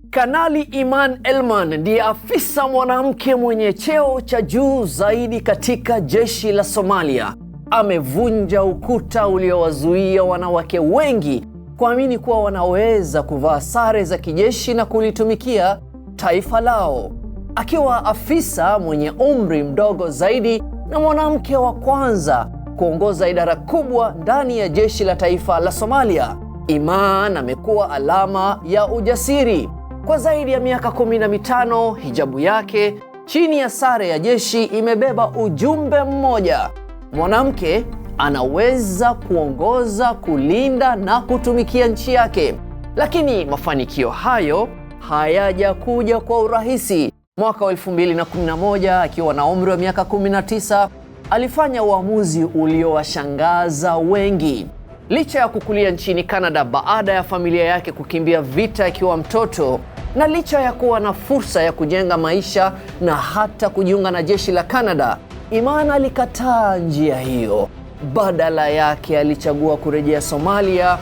Kanali Iman Elman ndiye afisa mwanamke mwenye cheo cha juu zaidi katika jeshi la Somalia. Amevunja ukuta uliowazuia wanawake wengi kuamini kuwa wanaweza kuvaa sare za kijeshi na kulitumikia taifa lao. Akiwa afisa mwenye umri mdogo zaidi na mwanamke wa kwanza kuongoza idara kubwa ndani ya jeshi la taifa la Somalia, Iman amekuwa alama ya ujasiri. Kwa zaidi ya miaka 15, hijabu yake chini ya sare ya jeshi imebeba ujumbe mmoja: mwanamke anaweza kuongoza, kulinda na kutumikia nchi yake. Lakini mafanikio hayo hayajakuja kwa urahisi. Mwaka wa 2011, akiwa na umri wa miaka 19, alifanya uamuzi uliowashangaza wengi. Licha ya kukulia nchini Canada baada ya familia yake kukimbia vita akiwa mtoto, na licha ya kuwa na fursa ya kujenga maisha na hata kujiunga na jeshi la Canada, Iman alikataa njia hiyo. Badala yake alichagua kurejea Somalia,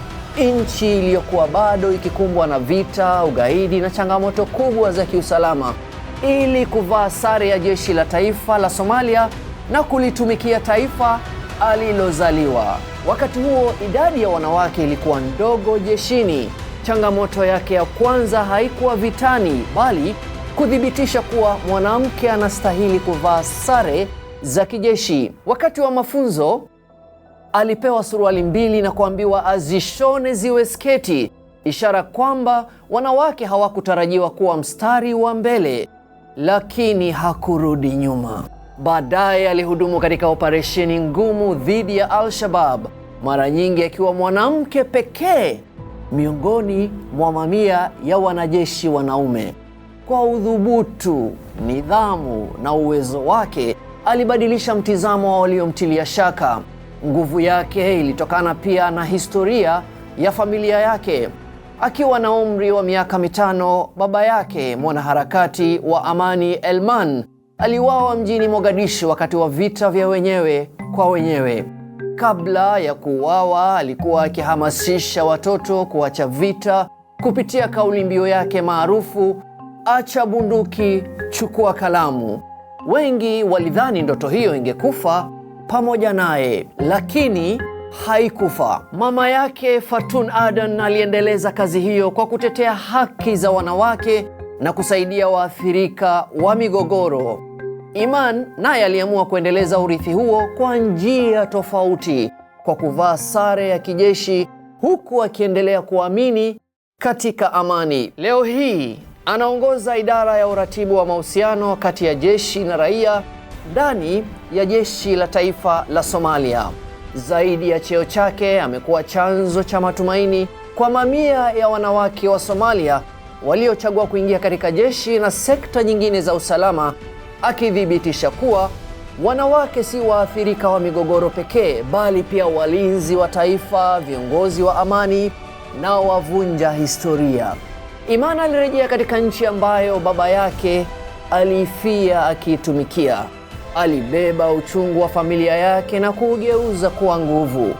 nchi iliyokuwa bado ikikumbwa na vita, ugaidi na changamoto kubwa za kiusalama, ili kuvaa sare ya jeshi la taifa la Somalia na kulitumikia taifa alilozaliwa. Wakati huo idadi ya wanawake ilikuwa ndogo jeshini. Changamoto yake ya kwanza haikuwa vitani, bali kuthibitisha kuwa mwanamke anastahili kuvaa sare za kijeshi. Wakati wa mafunzo alipewa suruali mbili na kuambiwa azishone ziwe sketi, ishara kwamba wanawake hawakutarajiwa kuwa mstari wa mbele. Lakini hakurudi nyuma. Baadaye alihudumu katika operesheni ngumu dhidi ya Al-Shabab, mara nyingi akiwa mwanamke pekee miongoni mwa mamia ya wanajeshi wanaume. Kwa udhubutu, nidhamu na uwezo wake, alibadilisha mtizamo wa waliomtilia shaka. Nguvu yake ilitokana pia na historia ya familia yake. Akiwa na umri wa miaka 5, baba yake, mwanaharakati wa amani Elman, aliuawa mjini Mogadishu wakati wa vita vya wenyewe kwa wenyewe. Kabla ya kuuawa, alikuwa akihamasisha watoto kuacha vita kupitia kauli mbiu yake maarufu, acha bunduki, chukua kalamu. Wengi walidhani ndoto hiyo ingekufa pamoja naye, lakini haikufa. Mama yake Fatun Adan aliendeleza kazi hiyo kwa kutetea haki za wanawake na kusaidia waathirika wa migogoro. Iman naye aliamua kuendeleza urithi huo kwa njia tofauti, kwa kuvaa sare ya kijeshi huku akiendelea kuamini katika amani. Leo hii anaongoza idara ya uratibu wa mahusiano kati ya jeshi na raia ndani ya jeshi la taifa la Somalia. Zaidi ya cheo chake, amekuwa chanzo cha matumaini kwa mamia ya wanawake wa Somalia waliochagua kuingia katika jeshi na sekta nyingine za usalama, akithibitisha kuwa wanawake si waathirika wa migogoro pekee, bali pia walinzi wa taifa, viongozi wa amani na wavunja historia. Iman alirejea katika nchi ambayo baba yake aliifia akiitumikia. Alibeba uchungu wa familia yake na kuugeuza kuwa nguvu.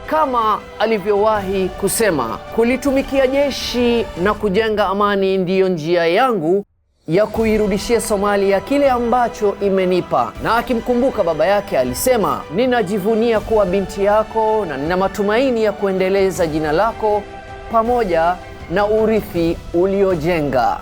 Kama alivyowahi kusema, kulitumikia jeshi na kujenga amani ndiyo njia yangu ya kuirudishia Somalia kile ambacho imenipa. Na akimkumbuka baba yake alisema, ninajivunia kuwa binti yako na nina matumaini ya kuendeleza jina lako pamoja na urithi uliojenga.